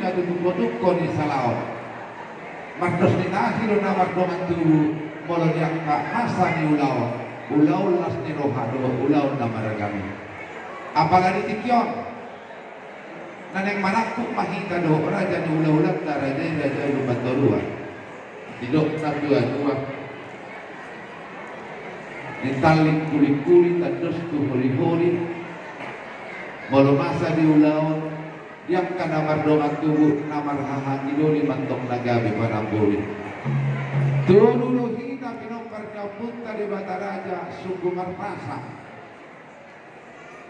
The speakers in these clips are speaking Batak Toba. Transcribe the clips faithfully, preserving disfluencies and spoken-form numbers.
Ado tungkotungko ni salaon. Mardos ni tahi do na mardongan tubu, molo di angka masa ni ulaon, ulaon las ni roha do ulaon na maragame. Apala di tingki on, na naeng manangkup ma hita dohot raja ni hulahulanta, raja i Raja Lumban Toruan. Didok natuatua, ditallik kulingkuling, tandos tu holiholi. Molo masa di ulaon, di angka na mardongan tubu, na marhaha ni doli ma antong na gabe panamboli. Tolu do hita pinompar ni ompunta Debata Raja Sunggu Marpasa.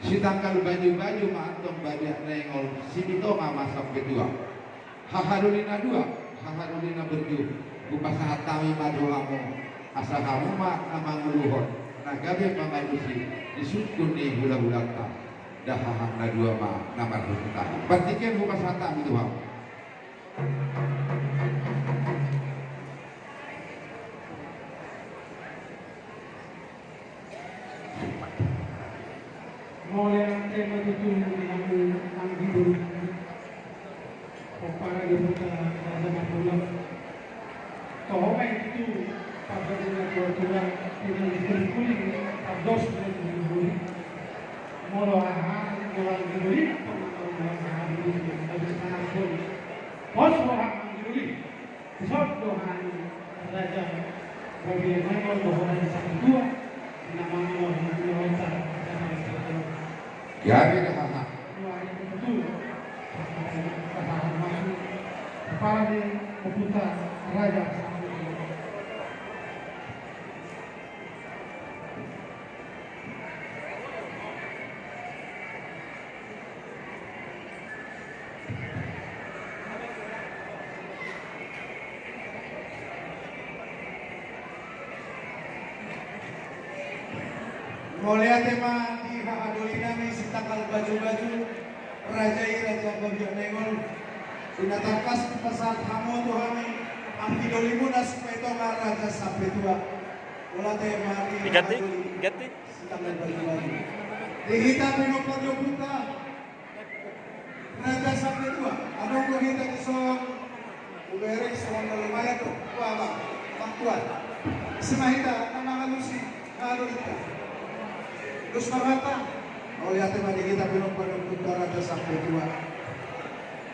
Sitanggal bajubaju ma antong Babiat Naingol, Sipitonga ma Sampetua. Haha doli na dua, haha doli na burju, hupasahat hami ma tu hamu, asa hamu ma na manguluhon na gabe pangalusi di sungkun ni hulahulanta. Dahahang na dua ma na marhutang. Partingkian hupasahat hami tu hamu. Mauliate ma tutu di hamu anggi doli. Pomparan ni ompunta Raja Markulang. Toho ma i tutu, pardongan ni natuatua, pinangikulingkuling, pardos ni natuatua. Molo haha, molo anggi doli, pernah molo haha doli, habis tangan pun. Pos roha anggi doli. Dison do hami raja, Babiat Naingol dohot raja Sampetua, na mangalor na mangalor. Jadi dah, haha. Dua hari itu, haha, masuk kepala di komputer raja Sampetua. Mauliate ma di haha doli nami sitanggal bajubaju, raja i Raja Babiat Naingol. Di na tangkas hupasahat hamu tu hami anggi dolimuna Sipaitonga Raja Sampetua. Mauliate ma di haha doli. Diganti, diganti. Sitanggal bajubaju. Di hita pinompar ni ompunta Raja Sampetua, adong do hita dison. Ubereng songon na lumayan do. Wah, bang, bang tuan. Ise ma hita na mangalusi haha dolinta? Dos ma rohanta. Mauliate ma di hita pinompar ni ompunta Raja Sampetua.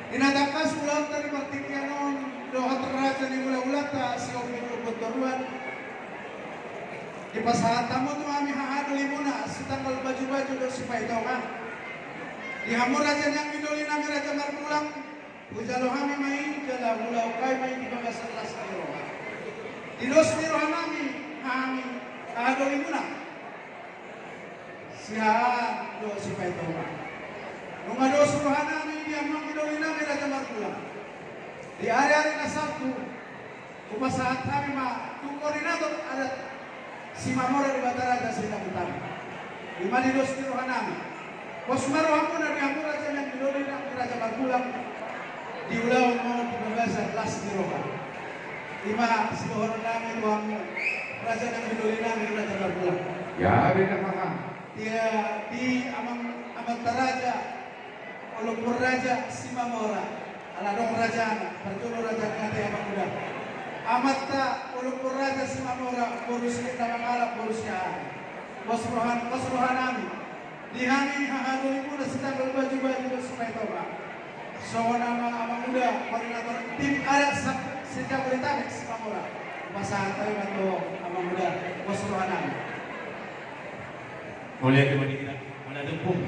Di na tangkas ulaonta di partingkian on dohot raja ni hulahulanta si Ompu Lumban Toruan. Dipasahat hamu tu hami haha dolimuna, sitanggal bajubaju dohot Sipaitonga. Di hamu raja ni anggi doli nami Raja Markulang, hujalo hami ma i, jala hulaho hami ma i di bagasan las ni roha. Di dos ni roha nami, hami, haha dolimuna. Sian dohot Sipaitonga. Nunga dos roha nami di hamu anggi doli nami Raja Markulang. Di ari-ari na salpu, hupasahat hami ma tu koordinator adat Simamora Debata Raja Sinabutan. I ma di dos ni roha nami. Pos ma rohamuna di hamu raja ni anggi doli nami Raja Markulang. Di ulaon on di bagasan las ni roha. I ma sidohonon nami tu hamu raja ni anggi doli nami Raja Markulang. Ia, beda, haha. Ia, di amang, amanta raja, Ompu Raja Simamora. Ala adong rajana, parjolo raja ni ate amang uda. Amanta Ompu Raja Simamora, boru si Inda Mangalap, boru si Aha. Pos roha, pos roha nami. Di hami haha dolimuna sitanggal bajubaju dohot Sipaitonga. Songon amang, amang uda, koordinator tim adat sa-, se-Jabodetabek Simamora. Pasahat hami ma tu amang uda, pos roha nami. Mauliate ma di hita, mauliate Ompung,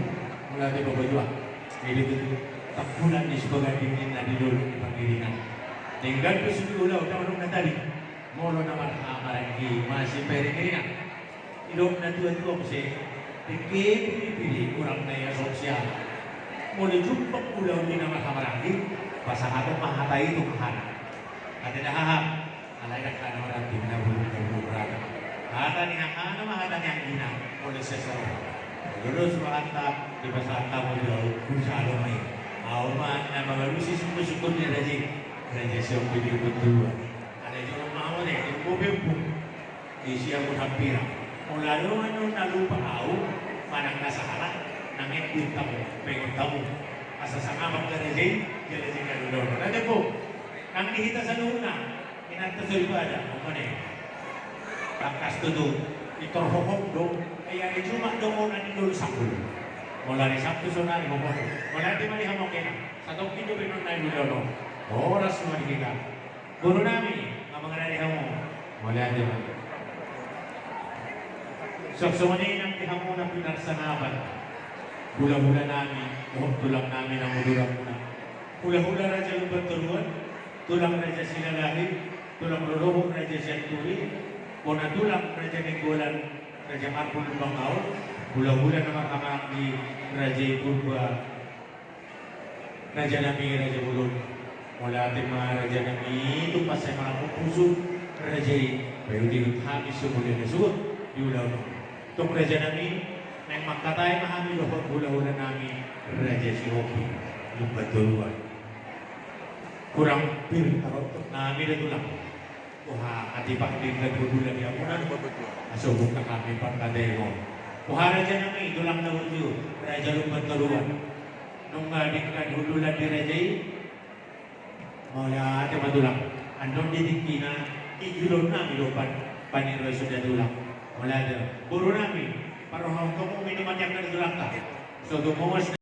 mauliate Bapak Juang. Jadi tutu, tampulan ni subagan dingin na di dolok di pangiringan. Denggan tu subi ulaon, tahu dong na tadi. Molo na marhamaranggi, masih pairing-iringan. Didok natuatua muse, dengke pilih-pilih, urang na ia sosial. Molo jumpang ulaon ni na marhamaranggi, pasahaton ma hata i tu hahana. Ate da haha. Alai dang hana orang tinggal burung burung rata. Hata ni hahana ma hata ni anggina, molo sesau. Lulus rohanta, dipasahat hamu tu au, hujalo ma i. Au ma na mangalusi sungkun-sungkun ni raja i. Raja i sian pidi betul. Alai jolo ma au de, bebebung. Isi au hampira. Molo adong na lupa au, manang na sahala, nang e kuit hamu, pengot hamu. Asa sanga bangga raja i, jala jala duduk. Hita saluhutna, inanta soripada, oke ne. Tangkas tutu, pintor hohom do, ai ari Jumat do muna di dolu Sabtu. Molo ari Sabtu sonari hohom. Mauliate ma di hamu angka inang. Satongkin do baenon nami molo horas ma di hita. Boru nami, amang nami hamu. Mauliate ma. Suang songon i nang di hamu na pinarsangapan. Hulahula nami, dohot tulang nami na hudurangna. Hulahula Raja Lumban Toruan, tulang Raja Silalahi, tulang rorobot Raja Sianturi, bona tulang Raja Nainggolan, Raja Marpu Lumban Gaol, hulahula na marhamaranggi Raja i Purba, raja nami, raja bolon. Mauliate ma raja nami, tung mansai marangkup pusu raja i, paihutihut hami so mulia na suhut di ulaon on. Tung raja nami, naeng mangkatai ma hami dohot hulahula nami Raja Sihombing Lumban Toruan. Hurang pir tarotok nami da tulang. Boha, ate pangdenggan hulahula di hamuna, asa hubuka hami pangkataion. Boha raja nami, tulang na burju, Raja Lumban Toruan. Nunga denggan hulahula di raja i. Mauliate ma tulang. Annon di tingkina, ijulon nami do pan, paniroi suda tulang. Mauliate. Boru nami, parrohahon hamu minum ate angka di tulangta. So tumomos.